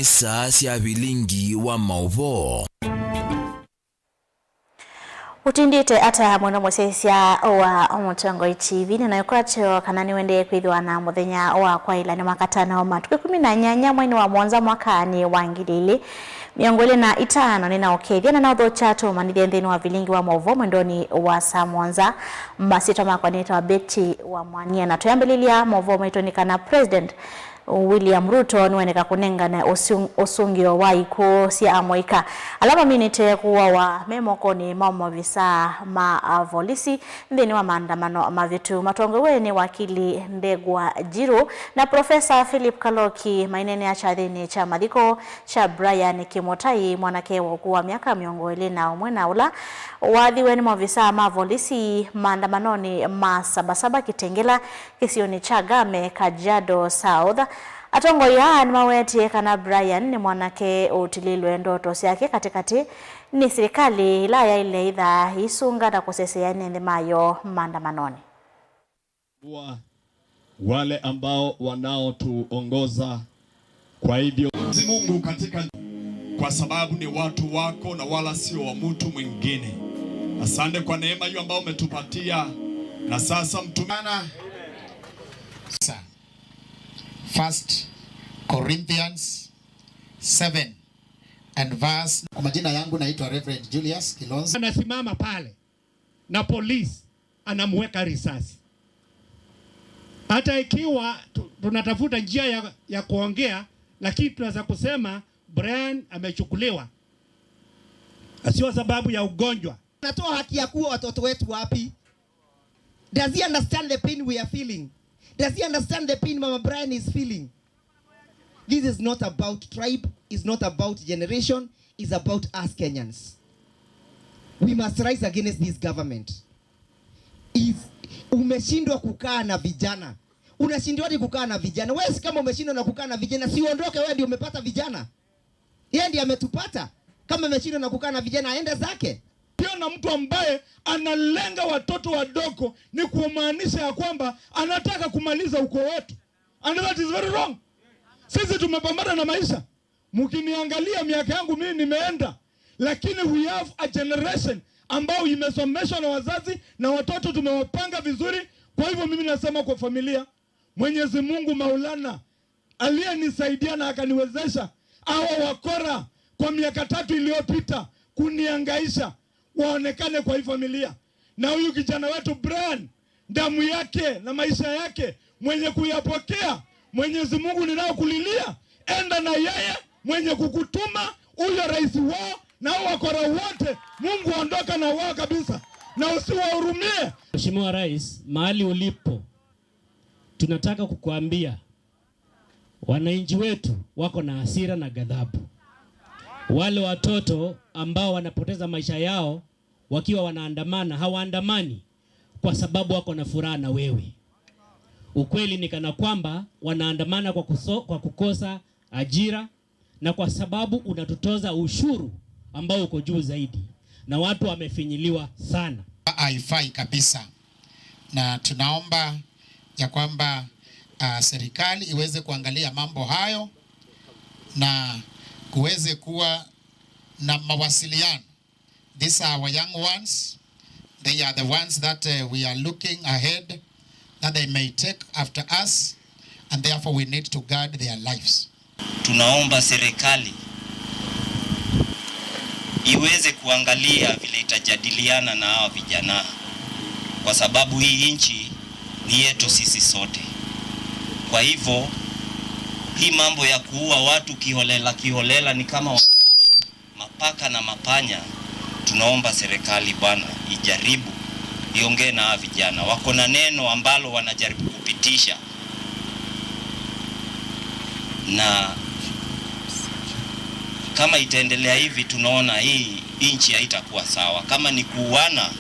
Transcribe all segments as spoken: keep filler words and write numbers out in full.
Saa sya vilingi wa maũvoo. Ũtindĩte ata mũno mũsyaĩĩsya wa Mũtongoi T V? Nĩnaĩkwatyo kana nĩwendee kwĩthĩwa na mũthenya wa kwaĩla nĩ makatano matukũ ĩkũmi na nyanya mweinĩ wa mũonza mwakanĩ wa ngili ilĩ mĩongo ĩlĩ na itano. Nĩnaũkethya na naũthokya tũmanyĩthye nthĩnĩ wa vilingi wa maũvoo mwendonĩ wa saa mũonza. Masyĩtwa makwa nĩtawa Betty wa Mwania, na twĩambĩlĩlya maũvoo maitũ nĩ kana President William Ruto nĩweneka kũnengane ũsung- ũsũngĩo wa ikw'ũ sya amũika ala maminĩte kũawa me mokonĩ ma maovisaa ma, a, volisi nthĩnĩ wa maandamano mavĩtu. Matongoew'e nĩ wakili Ndegwa Njiru na Profesa Philip Kaloki maineenea kyathĩnĩ kya mathiko kya Brian Kĩmũtai, mwanake wa ũkũũ wa myaka mĩongo ĩlĩ na ũmwe na ũla waathiwe nĩ maovisaa ma volisi maandamanonĩ ma Sabasaba Kitengela kĩsionĩ kya Game, Kajiado South. Atongoi aa nĩmawetie kana Brian nĩ mwanake ũtilĩlwe ndoto syake katĩkatĩ nĩ silikalĩ ĩla yaĩle ĩthaa ĩisunga na kũsesea ene nthĩ mayo maandamanonĩ. Wa wale ambao wanaotuongoza. Kwa hivyo, Mwenyezi Mungu katika, kwa sababu ni watu wako na wala sio wa mtu mwingine. Asante kwa neema hiyo ambayo umetupatia. Na sasa mtume Sa- First Corinthians seven and verse. Kwa majina yangu naitwa Reverend Julius Kilonzo. Anasimama pale na polisi anamweka risasi. Hata ikiwa tu- tunatafuta njia ya, ya kuongea, lakini tunaweza kusema Brian amechukuliwa, na sio sababu ya ugonjwa. Anatoa haki ya kuua watoto wetu wapi? Does he understand the pain we are feeling? Does he understand the pain Mama Brian is feeling? This is not about tribe, is not about generation, is about us Kenyans. We must rise against this government. Is, umeshindwa kukaa na vijana. Unashindwaje kukaa na vijana? Wewe si kama umeshindwa na kukaa na vijana, si uondoke, wewe ndio umepata vijana. Yeye ndiye ametupata. Kama ameshindwa na kukaa na vijana, aende zake. Ukiona mtu ambaye analenga watoto wadogo, ni kumaanisha ya kwamba anataka kumaliza ukoo wetu. And that is very wrong. Sisi tumepambana na maisha. Mkiniangalia, miaka yangu mimi nimeenda, lakini we have a generation ambao imesomeshwa na wazazi na watoto tumewapanga vizuri. Kwa hivyo mimi nasema kwa familia, Mwenyezi Mungu Maulana aliyenisaidia na akaniwezesha hawa wakora kwa miaka tatu iliyopita kuniangaisha waonekane kwa hii familia. Na huyu kijana wetu Brian, damu yake na maisha yake mwenye kuyapokea, Mwenyezi Mungu ninayokulilia, enda na yeye, mwenye kukutuma, huyo rais wao na hao wakora wote, Mungu ondoka na wao kabisa na usiwahurumie. Mheshimiwa Rais, mahali ulipo, tunataka kukuambia, wananchi wetu wako na hasira na ghadhabu. Wale watoto ambao wanapoteza maisha yao wakiwa wanaandamana, hawaandamani kwa sababu wako na furaha na wewe. Ukweli ni kana kwamba wanaandamana kwa kuso-, kwa kukosa ajira na kwa sababu unatutoza ushuru ambao uko juu zaidi, na watu wamefinyiliwa sana. Haifai kabisa, na tunaomba ya kwamba, ah, serikali iweze kuangalia mambo hayo na kuweze kuwa na mawasiliano. These are our young ones. They are the ones that, uh, we are looking ahead that they may take after us, and therefore we need to guard their lives. Tunaomba serikali iweze kuangalia vile itajadiliana na hawa vijana, kwa sababu hii nchi ni yetu sisi sote. Kwa hivyo, hii mambo ya kuua watu kiholela kiholela ni kama wamekuwa mapaka na mapanya. Tunaomba serikali, bwana, ijaribu iongee na hawa vijana. Wako na neno ambalo wanajaribu kupitisha, na kama itaendelea hivi, tunaona hii nchi haitakuwa sawa. Kama ni kuuana,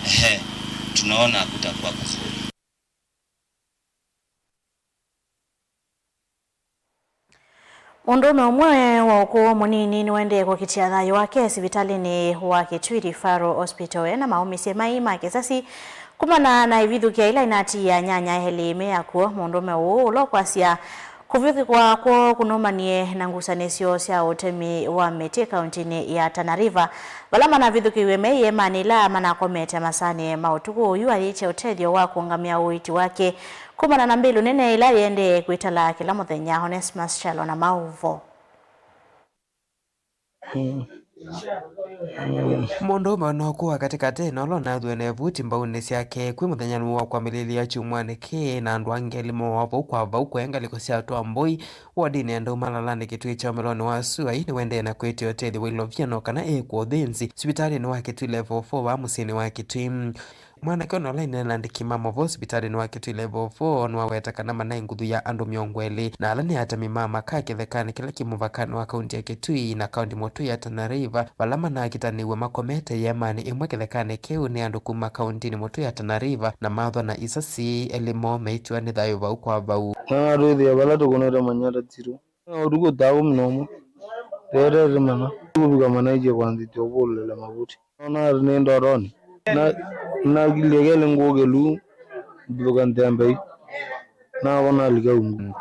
ehe, tunaona hakutakuwa kuzuri. Mũndũũme ũmwe wa ũkũũ mũnini nĩwaendee kũkitĩa thayũ wake sivitalĩnĩ wa Kitui Referral Hospital ena maũmĩsye mai ma kĩsasi kumana na ĩvithũkĩa ĩla ĩnatiĩa anyanya elĩ me akw'ũ. Mũndũũme ũũ ũla ũkwasya Kũvithũkwa kwoo kũnũmanie na ngusanĩsyo sya ũtemi wa mĩtĩ kauntinĩ ya Tana River, vala manavithũkĩiw'e me ĩeemanĩ ila manakomete masaanĩe ma ũtukũ ũyu ayĩtye ũtethyo wa kũũngamĩa ũiiti wake kumana na mbĩlũ nene ĩla yĩendee kwĩtala kĩla mũthenya. Onesmus Kyalo na maũvoo. Mũndũũme ũnooku wa katĩkatĩ na ũla ũnathw'e na ĩvuti mbaunĩ syake kwĩ mũthenya wa kwambĩlĩlya kyumwanĩ kĩĩ, na andũ angĩ elĩ mooawa vau kwa vau kũya ngalĩko sya Twambũi, wodinĩ ya Ndaumalalanĩ, Kĩtui kya ũmĩlonĩ wa sua. Ii nĩwaendee na kwĩtĩa ũtethyo wa ilovia no kana ĩĩkwa ũthĩnzi sivitalĩnĩ wa Kĩtui Level four vaa mũsyĩnĩ wa Kĩtui. Mwanake ũna ũla aineena na andĩki ma maũvoo sivitalĩnĩ wa Kĩtui Level four nĩwaweta kana manaĩ nguthu ya andũ mĩongo ĩlĩ na ala nĩ atemi ma makaa kĩthekanĩ kĩla kĩ mũvakanĩ wa kaunti ya Kĩtui na kaunti mũtũi ya Tana River, vala manakitanĩw'e makomete ĩeemanĩ ĩmwe kĩthekanĩ kĩu nĩ andũ kuma kauntinĩ mũtũi ya Tana River na mathwa na isasi, elĩ moo meitiwa nĩ thayũ vau kwa vau. Na natwĩthĩa vala tũkũnĩte manyata tiro. Na ũtukũ thaa kũmi na ũmwe, tweetete mana, tũkũvika manaĩtye kwanzĩtya ũvũlĩle mavuti. Nona nĩ ndotoni. Na, nakilyĩ kelĩ ngũkĩlu, mbithũka nthembei. Nako nalika ungu.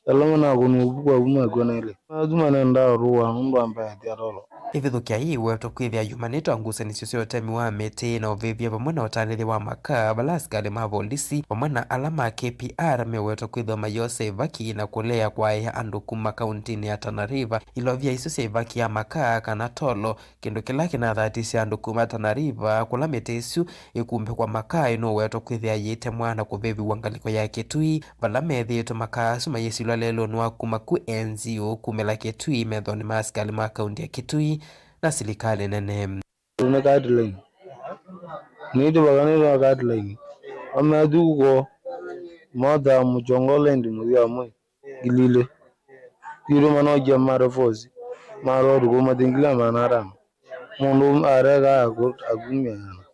Ela manakũnwa ũvuku avu makw'a naĩle. Nathuma nendaa ũrũa nũndũ ambaetia tolo. Ĩvithũkya yĩĩ ĩwetwa kwĩthĩa yumanĩte o ngusanĩsyo sya ũtemi wa mĩtĩ na ũvĩvya vamwe na ũtanĩthya wa makaa, vala asikalĩ ma volisi vamwe na ala ma K P R mewetwa kwĩthĩwa mayosa ĩvaki na kũlea kwaĩa andũ kuma kauntinĩ ya Tana River ilovia isu sya ĩvaki ya makaa kana tolo, kĩndũ kĩla kĩnathatisye andũ kuma Tana River kũla mĩtĩ ĩsu ĩkumbĩkwa makaa ĩnũwetwa kwĩthĩa yĩtemwa na kũvĩvĩw'a ngalĩko ya Kĩtui, vala methĩĩtwe makaa asu mayĩsilwa lelũnĩ wa kuma ku N G O kumĩla Kĩtui methonĩ ma asikalĩ ma kaunti ya Kĩtui na silikalĩ nene. Nĩ Cutline. Nĩtĩvakanĩtwe na Cutline. Amethuko mothaa mũkyongo lendi mũthya amwe ngili ilĩ. Kwitũ manokia mare force. Mare ũtukũ mathingila maana atano. Mũndũ areka aku-, akumya yana.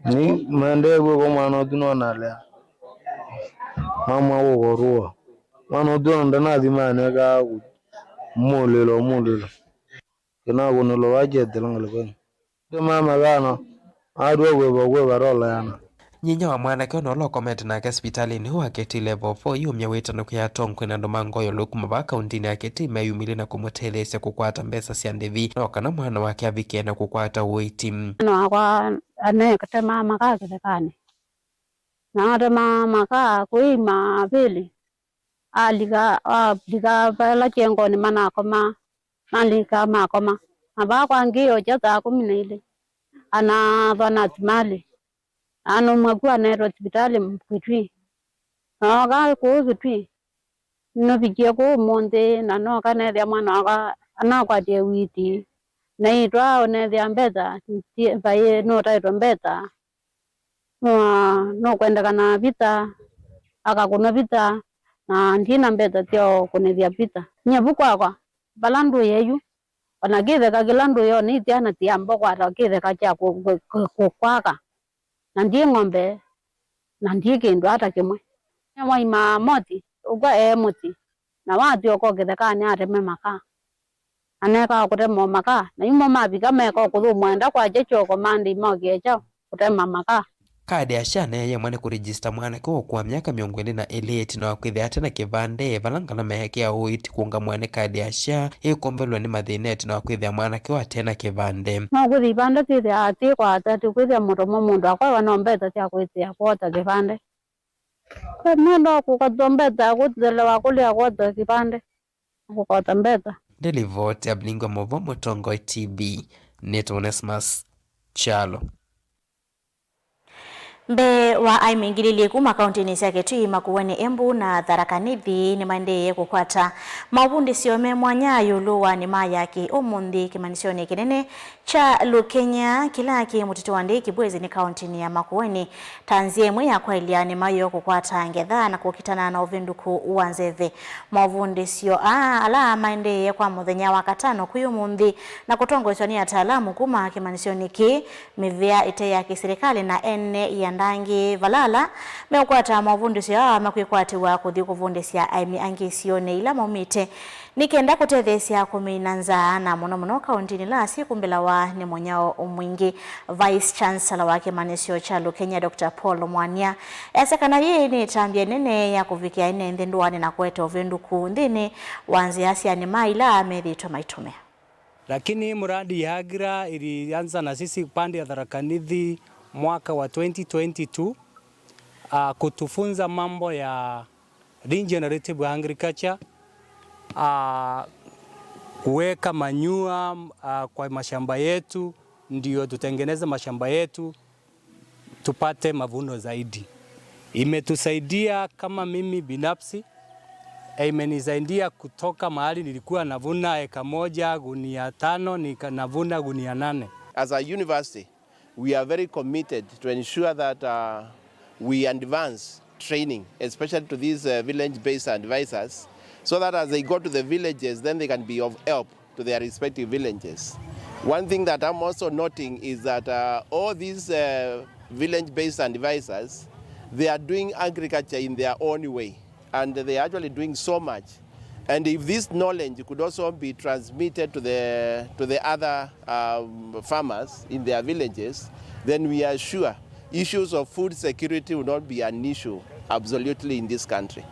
Nĩ maendee kwĩka mwana ũtu nonalea. Mamwa kũkorũa. Mwana ũtu ona ndanathi manekaa kũmũlĩla ũmũlĩla. Kĩnakũnĩlwa wakyethela ngalĩkonĩ. Tũmaa mathano, atw'a kwĩva kwĩva tola yana. Nyinya wa mwanake ũna ũla ũkomete nake sivitalĩnĩ wa Kĩtui Level four yĩumya wĩtano kwĩ atongoi na andũ ma ngoyo lũku kuma vaa kauntinĩ ya Kĩtui meyumĩlye na kũmũtetheesya kũkwata mbesa sya ndĩvi, no kana mwana wake avike na kũkwata ũiiti. Mwana wakwa anetemaa makaa kĩthekanĩ, na atemaa makaa kwĩ Imavĩlĩ. Alika, alika vala kĩengonĩ manakomaa, malika makoma. Na vaa kwangĩ okya saa kũmi na ilĩ, anathwa na timalĩ. Anũmwa ku aneetwa sivitalĩ Kĩtui. Nooka kũu Kĩtui, nũvikie kũu ũmũnthĩ, na nooka neethĩa mwana wakwa anakwatie witi. Naitwa ũneethĩa mbesa, nti-, vai nũtaĩtwe mbesa. Nũa-, nũkwendekana vita, akakũnwa vita, na ndina mbesa sya ũkũnĩthya vita. Nyie vu kwakwa, vala ndũĩ yu, ona kĩtheka kĩla ndũĩ o nĩ syana syamba kwata kĩtheka kya kũ-, kũ-, kũ-, kũkwaka. Na ndi ng'ombe, na ndi kĩndũ ata kĩmwe. Nĩwaimaa moti, ũkw'a ee mũsyĩ, na watw'oka o kĩthekanĩ ateme makaa. Anekaa kũtema o makaa, na imo mavika meka o kũthũmũa enda kwakya kyoko Monday mokie kyaũ kũtema makaa. Kadi ya SHA neeyemwa nĩ kũregista mwanake wa ũkũũ wa myaka mĩongo ĩlĩ na ĩlĩ ĩtina wa kwĩthĩa ate na kĩvandĩ, vala ngalama yake ya ũiiti kũũngamw'a nĩ kadi ya SHA ĩkombolw'a nĩ mathĩna ĩtina wa kwĩthĩa mwanake ũũ ate na kĩvandĩ. No kwĩthĩa ivandĩ syĩthĩawa syĩ kwata, ti kwĩthĩa mũtomo mũndũ akwaĩwa no mbesa sya kwĩsĩa kwota kĩvandĩ. Nenda kũkatwa mbesa ya kũthelewa kũlea kwota kĩvandĩ. Kũkota mbesa. Nĩ livoti ya Mlingo Movo Mũtongoi T V, nĩtwa Onesmus Kyalo. Mbee wa aĩmi ngili ilĩ kuma kauntinĩ sya Kitui, Makueni, Embu na Tharaka Nithi nĩmaendeeie kũkwata maũvundĩsyo me mwanya ĩũlũ wa nĩma ya kĩ-ũmũnthĩ kĩmanyĩsyonĩ kĩnene kya Lukenya kĩla kĩ mũtitũ wa Ndei Kibwezi nĩ kauntinĩ ya Makueni, ta nzĩa ĩmwe ya kwaĩlya nĩma yoo kũkwata ngetha na kũkitana na ũvĩndũku wa nzeve. Maũvundĩsyo aa, ala maendeeie kwa mũthenya wa katano kwĩ ũmũnthĩ, na kũtongoeswa nĩ ataalamu kuma kĩmanyĩsyonĩ kĩĩ, mĩvĩa ĩte ya kĩsilikalĩ na ene ia Angĩ vala ala meũkwata movundĩsyo aa makwĩkwatĩw'a kũthi kũvundĩsya aĩmi angĩ isionĩ ila maumĩte, nĩ kenda kũtetheesya kũmina nzaa, na mũno mũno kaũntĩnĩ ila syĩkumbĩlawa nĩ mũnyao mwingĩ. Vice Chancellor wa kĩmanyĩsyo kya Lukenya, Doctor Paul Mwania, easya kana yĩĩ nĩ ĩtambya ĩnene ya kũvikĩa ene nthĩ ndũanĩ na kũete ũvĩndũku nthĩnĩ wa nzĩa sya nĩma ila methĩĩtwe maitũmĩa. Lakini mradi ya AGRA ilianza na sisi upande ya Tharaka Nithi mwaka wa twenty twenty-two, ah, kutufunza mambo ya regenerative agriculture, ah, kuweka manure, ah, kwa mashamba yetu, ndio tutengeneze mashamba yetu, tupate mavuno zaidi. Imetusaidia kama mimi binafsi, eh, imenisaidia kutoka mahali nilikuwa navuna eka moja gunia tano, nika-, navuna gunia nane. As a university, we are very committed to ensure that, uh, we advance training, especially to these, uh, village-based advisors, so that as they go to the villages, then they can be of help to their respective villages. One thing that I'm also noting is that, uh, all these, uh, village-based advisors, they are doing agriculture in their own way, and they are actually doing so much. And if this knowledge could also be transmitted to the, to the other, um, farmers in their villages, then we are sure issues of food security will not be an issue absolutely in this country.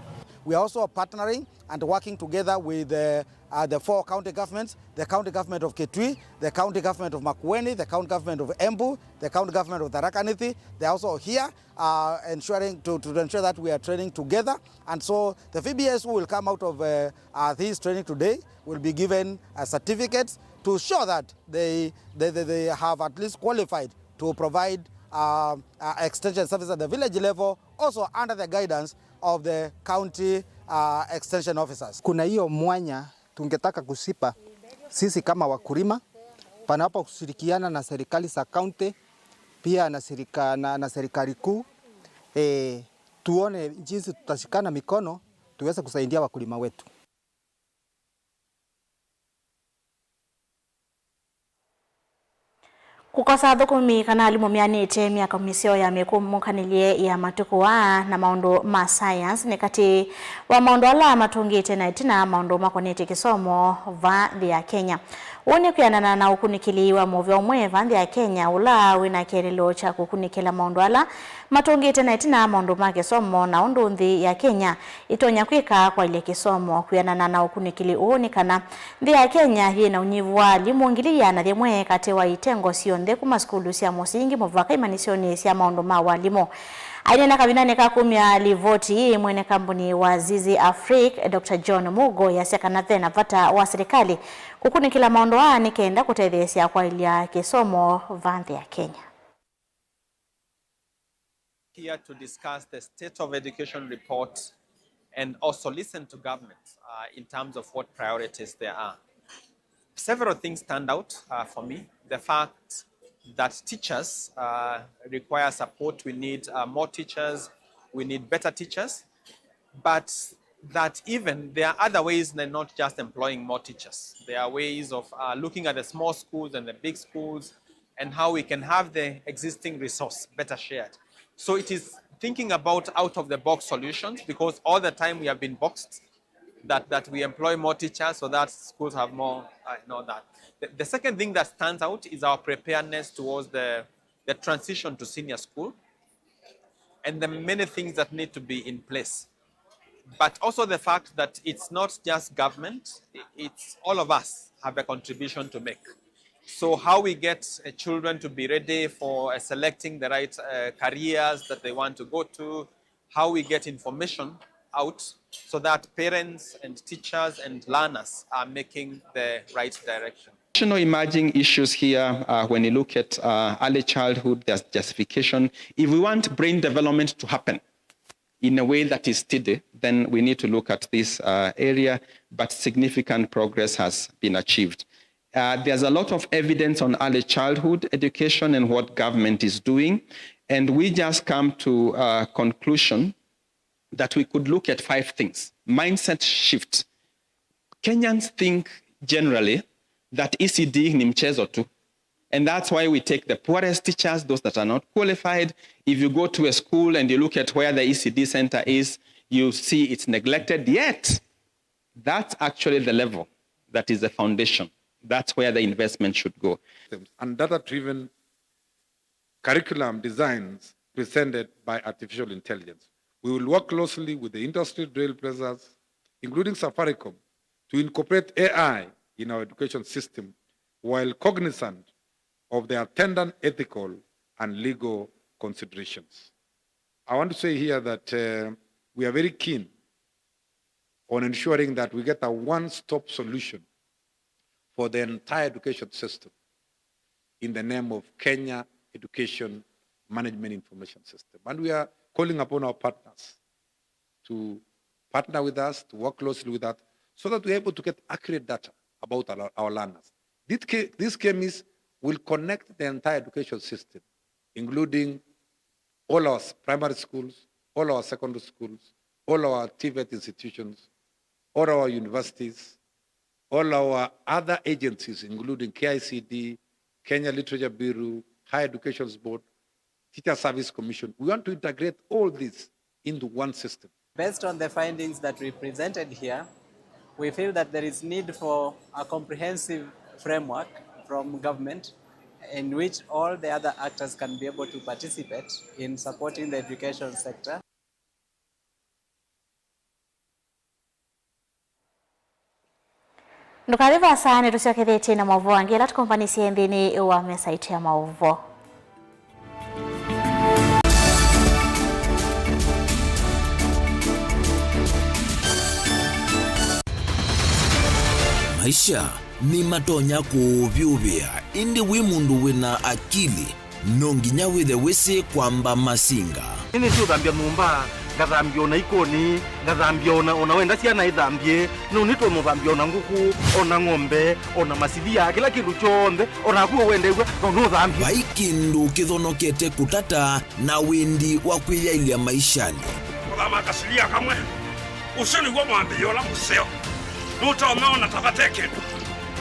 We are also partnering and working together with, uh, uh, the four county governments, the county government of Kitui, the county government of Makueni, the county government of Embu, the county government of Tharaka Nithi. They are also here, uh, ensuring to, to ensure that we are training together. And so the V B S who will come out of, uh, uh, this training today will be given, uh, certificates to show that they, they, they, they have at least qualified to provide, uh, uh, extension services at the village level, also under the guidance of the county, uh, extension officers. Kuna hiyo mwanya tungetaka kusipa sisi kama wakulima, panaposhirikiana na serikali za kaunti, pia na serika-, na, na serikali kuu, eh, tuone jinsi tutashikana mikono tuweze kusaidia wakulima wetu. Kũkosa athũkũmi kana alimũ meanĩte myako mĩseo ya mĩkũmũkanĩlye ya matukũ aa na maũndũ ma science nĩ katĩ wa maũndũ ala matũngĩte na ĩtina maũndũ makonetye kĩsomo vaa nthĩ ya Kenya. Ũu nĩ kwĩanana na ũkunĩkĩli wa mũvĩa ũmwe vaa nthĩ ya Kenya ũla wĩ na kĩeleelo kya kũkunĩkĩla maũndũ ala matũngĩte na ĩtina maũndũ ma kĩsomo na ũndũ nthĩ ya Kenya ĩtonya kwĩka kwaĩlya kĩsomo. Kwĩanana na ũkunĩkĩli ũũ nĩ kana nthĩ ya Kenya yĩ na ũnyivu wa alimũ ngili ĩana yĩmwe katĩ wa itengo syonthe kuma sukulu sya mũsingi mũvaka imanyĩsyonĩ sya maũndũ ma walimũ. Aineena kavindanĩ ka kumya livoti ĩĩ, mwene kambuni wa Zizi Afrique, Doctor John Mugo, easya kana ve na vata wa silikalĩ kũkunĩkĩla maũndũ aa nĩ kenda kũtetheesya kwaĩlya kĩsomo vaa nthĩ ya Kenya. Here to discuss the state of education report and also listen to government, uh, in terms of what priorities there are. Several things stand out, uh, for me. The fact that teachers, uh, require support, we need, uh, more teachers, we need better teachers, but that even there are other ways than not just employing more teachers. There are ways of, uh, looking at the small schools and the big schools and how we can have the existing resource better shared. So it is thinking about out of the box solutions, because all the time we have been boxed that, that we employ more teachers so that schools have more, uh, you know, that. The, the second thing that stands out is our preparedness towards the, the transition to senior school and the many things that need to be in place. But also the fact that it's not just government, i-, it's all of us have a contribution to make. So how we get, uh, children to be ready for, uh, selecting the right, uh, careers that they want to go to, how we get information out so that parents and teachers and learners are making the right direction. National emerging issues here, uh, when you look at, uh, early childhood, there's justification. If we want brain development to happen in a way that is steady, then we need to look at this, uh, area, but significant progress has been achieved. Uh, there's a lot of evidence on early childhood education and what government is doing, and we just come to a conclusion that we could look at five things. Mindset shift. Kenyans think generally that E C D ni mchezo tu. And that's why we take the poorest teachers, those that are not qualified. If you go to a school and you look at where the E C D center is, you see it's neglected. Yet, that's actually the level that is the foundation. That's where the investment should go. And data-driven curriculum designs presented by artificial intelligence. We will work closely with the industry trailblazers, including Safaricom, to incorporate A I in our education system while cognizant of the attendant ethical and legal considerations. I want to say here that, uh, we are very keen on ensuring that we get a one-stop solution for the entire education system in the name of Kenya Education Management Information System. And we are calling upon our partners to partner with us, to work closely with us, so that we're able to get accurate data about our, our learners. This, ca- this K M S will connect the entire education system, including all our s- primary schools, all our secondary schools, all our TVET institutions, all our universities, all our other agencies, including K I C D, Kenya Literature Bureau, Higher Education Board, Teacher Service Commission. We want to integrate all this into one system. Based on the findings that we presented here, we feel that there is need for a comprehensive framework from government in which all the other actors can be able to participate in supporting the education sector. Ndũkathi vaasa, nĩtũsyokethĩtye na maũvoo angĩ ala tũkombanĩsye nthĩnĩ wa mesa itũ ya maũvoo. Maisha nĩmatonya kũũvyũvĩa, ĩndĩ wĩ mũndũ wĩna akili, no nginya wĩthe wĩsĩ kwamba masinga. Nĩnĩsĩ ũthambya nyũmba, ngathambya ona ikoni, ngathambya ona, ona wenda syana ithambye, no nĩtũmũthambya ona ngũkũ, ona ng'ombe, ona masilia, kĩla kĩndũ kyonthe, ona naku wendeew'a, no nũthambye. Vai kĩndũ kĩthonokete kũtata na wĩndi wa kwĩyaĩlya maishanĩ. Kũthama kasilia kamwe, ũsu nĩw'o mwambĩĩo ũla mũseo. Nũtonya ona ta vate kĩndũ.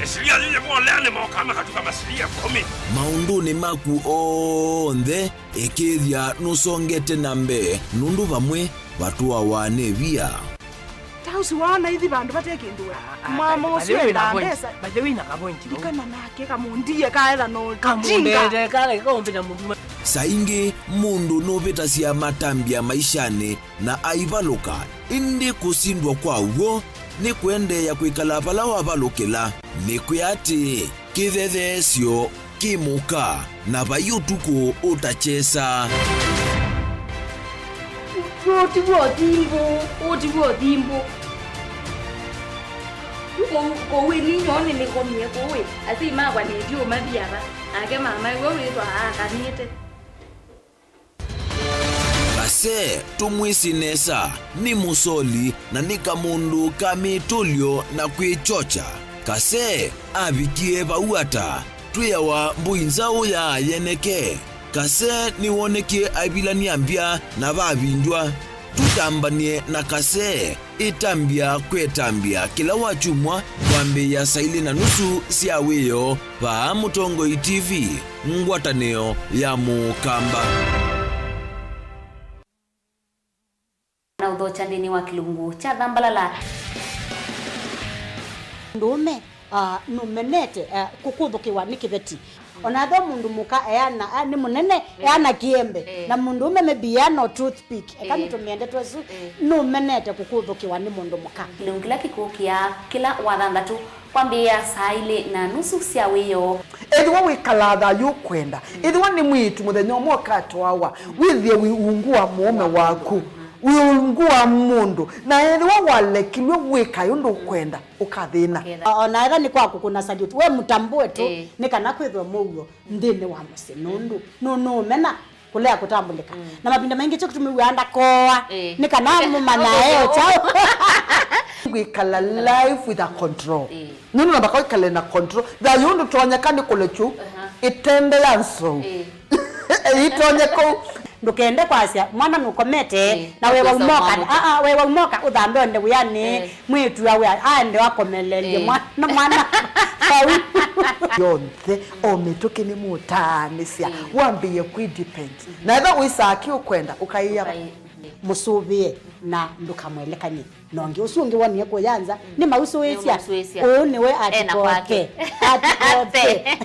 Ĩsilia yĩyĩ volea nĩmokaa makatuka masilia ĩkũmi. Maũndũnĩ maku onthe, ĩkĩĩthya nũsongete na mbee, nũndũ vamwe vatũawa nĩ via. Ta ũsu waona ithi vandũ vate kĩndũ we. Ah, ah, mama by the ũsu way, wĩna endaa point. Mbesa. By the way, wĩna ka point, no? Ndikana nake kamũndie kaetha no. Kamũndete, jinga. Kale kaũmbĩta mũndũ. Saa ingĩ mũndũ nũvĩtasya matambya maishanĩ na aivalũka, ĩndĩ kũsindwa kwa w'o nĩ kũendeea kwĩkala vala wavalũkĩla. Nĩkwĩa atĩĩ, kĩthetheesyo kĩ mũka, na vai ũtukũ ũtakyesa. Ũũ tiw'o ũthimbũ, ũũ tiw'o ũthimbũ. Yu kũu, kũu ĩ ninyoo nĩnĩkomie kũu ĩ, asyai makwa nĩtyo mathi ava, nake mama ĩwe wĩthwa aakanĩte. Kase, tũmwĩsĩ nesa, nĩ mũsoli na nĩ kamũndũ ka mĩtũlyo na kwĩkyokya. Kase avikie vau ata? Twĩawa mbũi nzaũ ya yeneke. Kase nĩwonekie aivilany'a mbya na vavindw'a. Tũtambany'e na Kase. Ĩtambya kwĩtambya kĩla wakyumwa kwambĩĩa saa ilĩ na nusu sya wĩoo vaa Mũtongoi T V, ngwatanĩo ya Mũkamba. Na ũthokya nthĩnĩ wa kĩlungu kya Thambalala. Mũndũũme, ah, nũmenete, ah, kũkũthũkĩwa nĩ kĩveti. Ona ethĩwa mũndũ mũka eana, a, nĩ mũnene, eh, eana kĩembe, eh, na mũndũũme maybe eana o toothpick, eka, eh, nĩtũmĩe ndeto ĩsu, eh, nũmenete kũkũthũkĩwa nĩ mũndũ mũka. Kĩlungu kĩla kĩkũkĩa kĩla Wathanthatũ kwambĩĩa saa ilĩ na nusu sya wĩoo. Ethĩwa wĩkalaa thayũ ũkwenda, ethĩwa nĩ mwĩĩtu mũthenya ũmwe ũkatwawa, wĩthĩe wĩ ungu wa mũũme waku, wĩ ungu wa mũndũ, na ethĩwa walekilw'e wĩkae ũndũ ũkwenda, ũkathĩna. Ũkethĩa. O-, ona etha nĩ kwa kũkũna salute, we mũtambũe tu, ĩĩ, nĩ kana kwĩthwe mũuo nthĩnĩ wa mũsyĩ, nũndũ nũ-, nũũmena kũlea kũtambũlĩka. Mm. Na mavinda maingĩ kyo kĩtũmĩw'aa ndakoa, ĩĩ, nĩ kana mũmanya e o kyaũ. Kwĩkala life with a control. Ĩĩ. Nũndũ namba kwĩkale na control. Thayũ ndũtonyeka nĩ kũlekyu, aha, ĩtembe ya nsou. Ĩĩ. Ĩitonye kũu. Ndũkende kwasya mwana nũkomete, ĩĩ, na we waumoka, aa, we waumoka ũthambe onde wĩanĩ, ĩĩ, mwĩĩtu awe aende akomelelye, ĩĩ, mwana, mwana vau. Yonthe, o mĩtũkĩ nĩmũtaanĩsya, ĩĩ, wambĩĩe kwĩ depend. Na ethĩwa wĩsaa kĩ ũkwenda, ũkaĩa, ũkaĩ-, ĩĩ, mũsũvĩe na ndũkamwelekany'e. Na ũngĩ ũsu ũngĩ wonie kũya nza, mm, nĩmausũĩsya. Nĩmausũĩsya. Ũũ nĩwe ena kwake. Atikoke. Atikoke.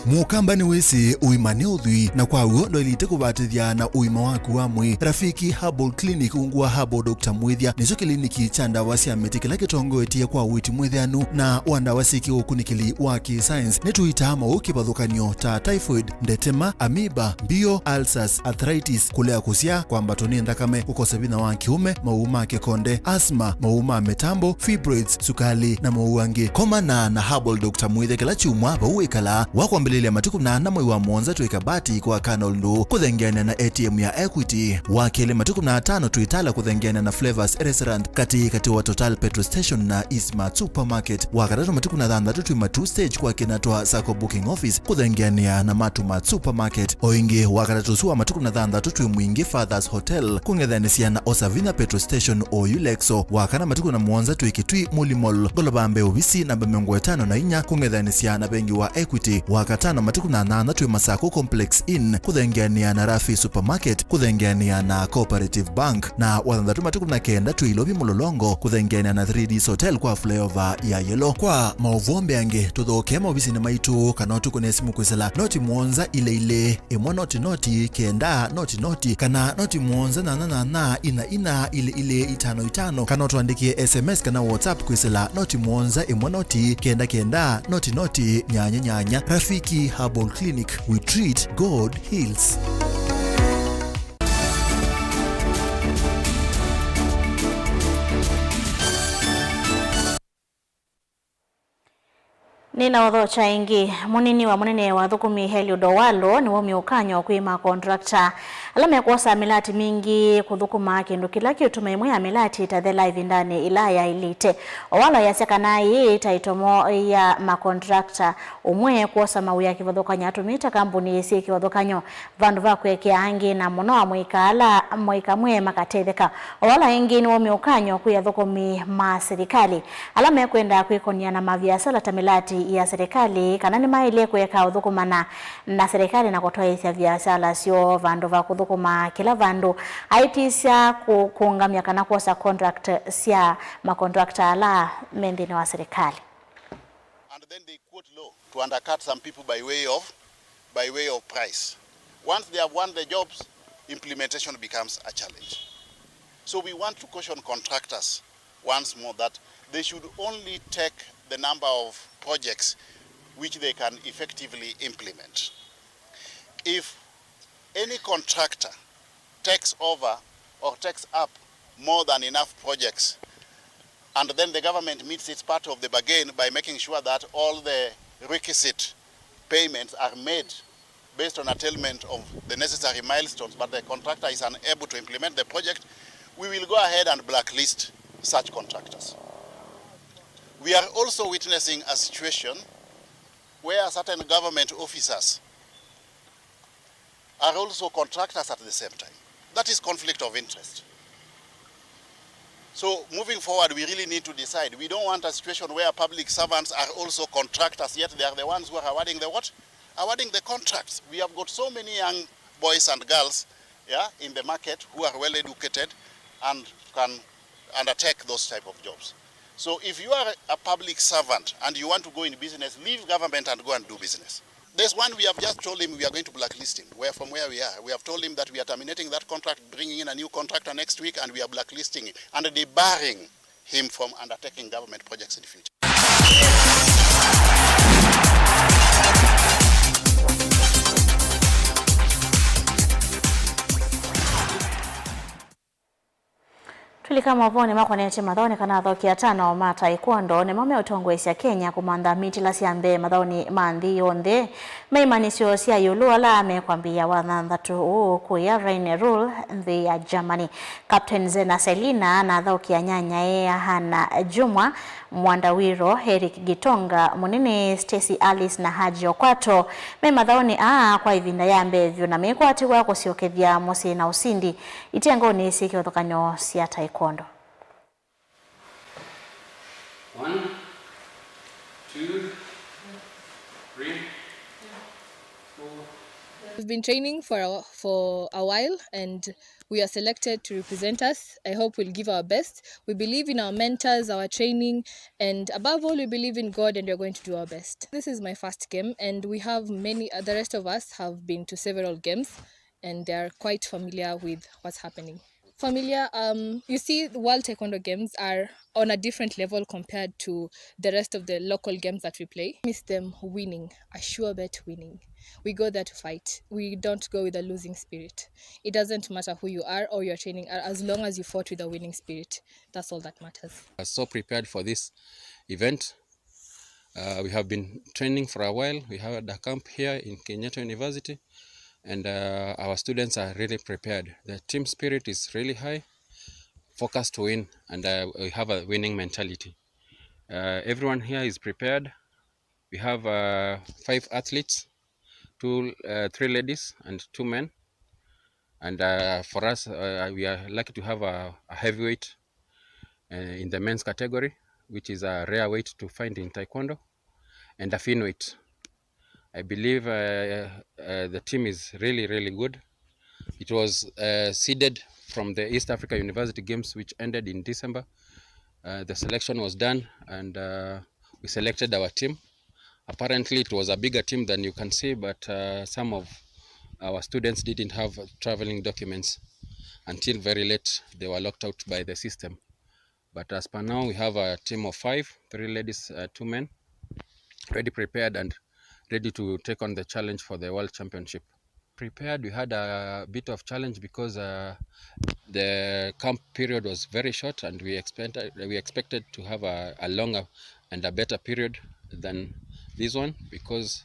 Mũkamba nĩwĩsĩ ũima nĩ ũthwii, na kwa w'o ndwaĩlĩte kũvatĩthya na ũima waku wa mwĩĩ. Rafiki Herbal Clinic, ungu wa Herbal Doctor Mwĩthya, nĩkyo kĩliniki kya ndawa sya mĩtĩ kĩla kĩtongoetye kwa ũiiti mwĩthĩanu na wa ndawa syĩ kĩũkunĩkĩli wa kĩ-science. Nĩtũitaa maũũ kĩvathũkany'o ta typhoid, ndetema, amoeba, mbio, ulcers, arthritis, kũlea kũsyaa, kwambatwa nĩ nthakame, kũkosa vinya wa kĩũme, maũũ ma kĩkonde, asthma, maũũ ma mĩtambo, fibroids, sukali, na maũũ angĩ. Komana na Herbal Doctor Mwĩthya kĩla kyumwa vau wĩkalaa. Wa kwambĩlĩlya matukũ nana mwei wa mũonza twĩ Kabati kwa Colonel Ndũ kũthengeanĩa na A T M ya Equity. Wa kelĩ matukũ na atano twĩ Tala kũthengeanĩa na Flavors Restaurant katĩ katĩ wa Total Petrol Station na Eastmart Supermarket. Wa katatũ matukũ na thanthatũ twĩ Matuu Stage kwa Kinatwa Sacco Booking Office kũthengeanĩa na Matuu Mart Supermarket. O ĩngĩ, wa katatũ ũsu wa matukũ na thanthatũ twĩ Mwingi Fathers Hotel kũng'ethanĩsya na Osavinya Petrol Station oyu Lexo. Wa kana matukũ na mũonza twĩ Kitui Muli Mall, ngolova mbee ovisi namba mĩongo ĩtano na inya kũng'ethanĩsya na vengi wa Equity. Wa katano matukũ na nyanya twĩ Masako Complex Inn kũthengeanĩa na Rafi Supermarket kũthengeanĩa na Cooperative Bank. Na wa thanthatũ matukũ na kenda twĩ Ilovi Mlolongo kũthengeanĩa na three Ds Hotel kwa flyover ya Yellow. Kwa maũvoo mbeange, tũthokee maovisinĩ maitũ kana ũtũkũne simũ kwĩsĩla noti mũonza ilĩ ilĩ, ĩmwe noti noti, kenda noti noti, kana noti mũonza nyanya nyanya, ina ina, ilĩ ilĩ, itano itano, kana ũtũandĩkĩe S M S kana WhatsApp kwĩsĩla noti mũonza, ĩmwe noti, kenda kenda, noti noti, nyanya nyanya. Rafiki Herbal Clinic, we treat, God heals. Nĩnaũthokya ĩngĩ. Mũnini wa mũnene wa athũkũmi Eliud Owalo nĩwaumya ũkany'o kwĩ makontrakta ala mekwosa mĩlati mingĩ kũthũkũma kĩndũ kĩla kĩũtuma ĩmwe ya mĩlati ĩtathela ĩvindanĩ ĩla yaĩlĩte. Owalo ayasya kana ĩĩ ta ĩtomo ya makontrakta ũmwe kwosa mawĩa kĩvathũkany'o atũmĩte kambuni syĩ kĩvathũkany'o vandũ va kũekea angĩ, na mũno amũika ala mũika mwĩe makatetheka. Owalo ĩngĩ nĩwaumya ũkany'o kwĩ athũkũmi ma silikalĩ ala mekwenda kwĩkũnĩa na maviasala ta mĩlati ya silikalĩ kana nĩmaĩle kũeka ũthũkũmana na silikalĩ na kũtwaĩĩsya viasala syoo vandũ va kũthũkũma kĩla vandũ, aĩtĩsya kũ-, kũũngamya kana kwosa contract sya makontrakta ala me nthĩnĩ wa silikalĩ. And then they quote law to undercut some people by way of, by way of price. Once they have won the jobs, implementation becomes a challenge. So we want to caution contractors once more that they should only take the number of projects which they can effectively implement. If any contractor takes over or takes up more than enough projects, and then the government meets its part of the bargain by making sure that all the requisite payments are made based on attainment of the necessary milestones, but the contractor is unable to implement the project, we will go ahead and blacklist such contractors. We are also witnessing a situation where certain government officers are also contractors at the same time. That is conflict of interest. So moving forward, we really need to decide. We don't want a situation where public servants are also contractors, yet they are the ones who are awarding the what? Awarding the contracts. We have got so many young boys and girls, yeah, in the market who are well educated and can undertake those type of jobs. So if you are a public servant and you want to go in business, leave government and go and do business. There's one we have just told him we are going to blacklist him where, from where we are. We have told him that we are terminating that contract, bringing in a new contractor next week, and we are blacklisting him and debarring him from undertaking government projects in the future. Tũlika maũvoonĩ makonetye mathaũ nĩ kana athoki atano ma taekwondo nĩmo meũtongoesya Kenya kũmantha mitila sya mbee mathaũnĩ ma nthĩ yonthe. Meimanyĩsyo sya ĩũlũ ala mekwambĩĩa wathanthatũ ũũ kũya Rhein-Ruhl nthĩ ya Germany. Captain Zena Selina na athaũki anyanyae Hana Jumwa, Mwanda Wiro, Eric Gitonga, Mũnene Stacy Alice na Haji Okwato me mathaũnĩ aa kwa ĩvinda ya mbee vyũ na mekwatĩw'a kũsyokethya mũsyĩ na ũsindi itengonĩ syĩ kĩvathũkany'o sya taekwondo. One, two, three, four. We've been training for a, for a while, and we are selected to represent us. I hope we'll give our best. We believe in our mentors, our training, and above all, we believe in God, and we are going to do our best. This is my first game, and we have many, uh, the rest of us have been to several games, and they are quite familiar with what's happening. Familiar, um, you see, the World Taekwondo Games are on a different level compared to the rest of the local games that we play. Miss them winning, a sure bet winning. We go there to fight. We don't go with a losing spirit. It doesn't matter who you are or you're training, a-, as long as you fought with a winning spirit, that's all that matters. Are so prepared for this event. Uh, we have been training for a while. We had a camp here in Kenyatta University, and, uh, our students are really prepared. The team spirit is really high, focused to win, and, uh, we have a winning mentality. Uh, everyone here is prepared. We have, uh, five athletes, two, uh, three ladies and two men. And, uh, for us, uh, we are lucky to have a, a heavyweight, uh, in the men's category, which is a rare weight to find in taekwondo, and a finweight. I believe, uh, uh, the team is really, really good. It was, uh, seeded from the East Africa University Games, which ended in December. Uh, the selection was done, and, uh, we selected our team. Apparently, it was a bigger team than you can see, but, uh, some of our students didn't have traveling documents. Until very late, they were locked out by the system. But as per now, we have a team of five, three ladies, uh, two men, ready, prepared, and ready to take on the challenge for the World Championship. Prepared, we had a bit of challenge because, uh, the camp period was very short, and we expected, we expected to have a, a longer and a better period than this one, because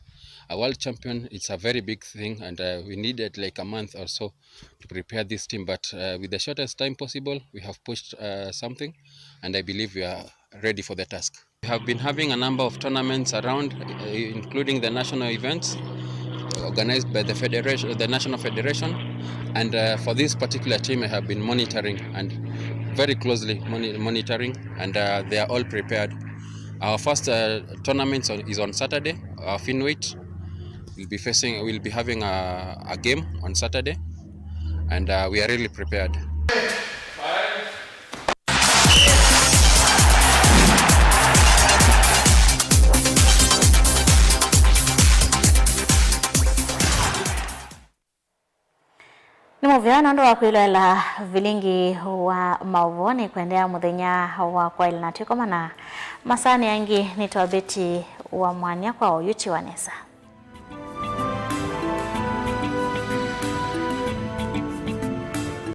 a world champion, it's a very big thing, and, uh, we needed, like, a month or so to prepare this team. But, uh, with the shortest time possible, we have pushed, uh, something, and I believe we are ready for the task. We have been having a number of tournaments around, uh, including the national events organized by the federation, the national federation, and, uh, for this particular team, I have been monitoring and very closely moni-, monitoring, and, uh, they are all prepared. Our first, uh, tournament on, is on Saturday. Our finweight will be facing, will be having a, a game on Saturday, and, uh, we are really prepared. Nĩ mũvea nũndũ wa kwĩloela vilingi wa maũvoo. Nĩ kũendeea mũthenya wa kwaĩla na twĩkomana masaanĩ angĩ. Nĩ Tobeti wa Mwanya kwa oyu tiwa nesa.